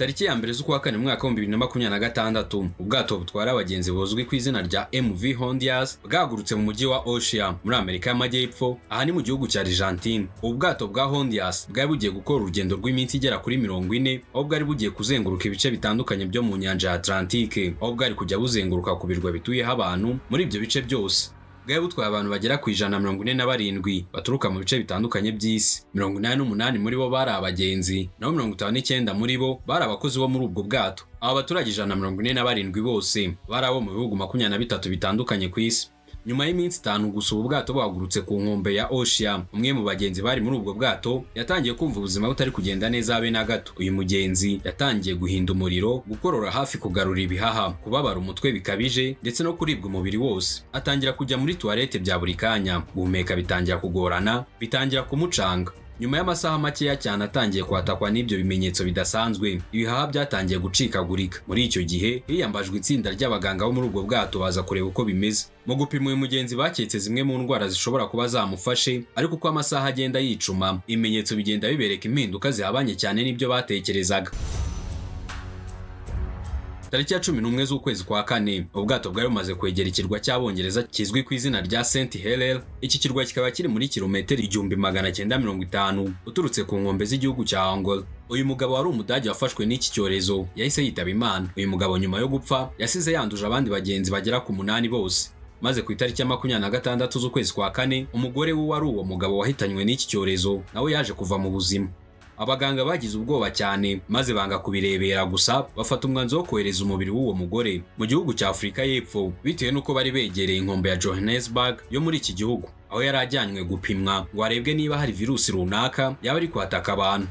Tariki ya 1 z'ukwa kane mu mwaka wa 2026, ubwato butwara abagenzi buzwi ku izina rya MV Hondias bwagurutse mu mujyi wa Ocean muri Amerika y'Amajyepfo, aha ni mu gihugu cya Argentine. Ubu bwato bwa Hondias bwari bugiye gukora urugendo rw'iminsi igera kuri 40, aho bwari bugiye kuzenguruka ibice bitandukanye byo mu nyanja ya Atlantique, aho bwari kujya buzenguruka ku birwa bituyeho abantu muri ibyo bice byose. Bwari butwaye abantu bagera ku 147 baturuka mu bice bitandukanye by'isi. 88 muri bo bari abagenzi, naho 59 muri bo bari abakozi bo muri ubwo bwato. Aba baturage 147 bose bari abo mu bihugu 23 bitandukanye ku isi. Nyuma y'iminsi 5 gusa ubu bwato buhagurutse ku nkombe ya Ocean, umwe mu bagenzi bari muri ubwo bwato yatangiye kumva ubuzima butari kugenda neza habe na gato. Uyu mugenzi yatangiye guhinda umuriro, gukorora hafi kugarura ibihaha, kubabara umutwe bikabije ndetse no kuribwa umubiri wose. Atangira kujya muri toilette bya buri kanya, guhumeka bitangira kugorana, bitangira kumucanga. Nyuma y'amasaha makeya cyane atangiye kwatakwa n'ibyo bimenyetso bidasanzwe, ibihaha byatangiye gucikagurika. Muri icyo gihe hiyambajwe itsinda ry'abaganga bo muri ubwo bwato baza kureba uko bimeze. Mu gupima uyu mugenzi baketse zimwe mu ndwara zishobora kuba zamufashe, ariko uko amasaha agenda yicuma, ibimenyetso bigenda bibereka impinduka zihabanye cyane n'ibyo batekerezaga. Tariki ya 11 z'ukwezi kwa kane, ubwato bwari bumaze kwegera ikirwa cy'Abongereza kizwi ku izina rya St Helier. Iki kirwa kikaba kiri muri kilometero 1950 uturutse ku nkombe z'igihugu cya Angola. Uyu mugabo wari Umudage wafashwe n'iki cyorezo yahise yitaba Imana. Uyu mugabo nyuma yo gupfa yasize yanduje abandi bagenzi bagera ku 8 bose. Maze ku itariki ya 26 z'ukwezi kwa kane, umugore we wari uwo mugabo wahitanywe n'iki cyorezo nawe yaje kuva mu buzima. Abaganga bagize ubwoba cyane maze banga kubirebera gusa, bafata umwanzuro wo kohereza umubiri w'uwo mugore mu gihugu cya Afurika y'Epfo, bitewe n'uko bari begereye inkombe ya Johannesburg yo muri iki gihugu, aho yari ajyanywe gupimwa ngo harebwe niba hari virusi runaka yaba ari kwataka abantu.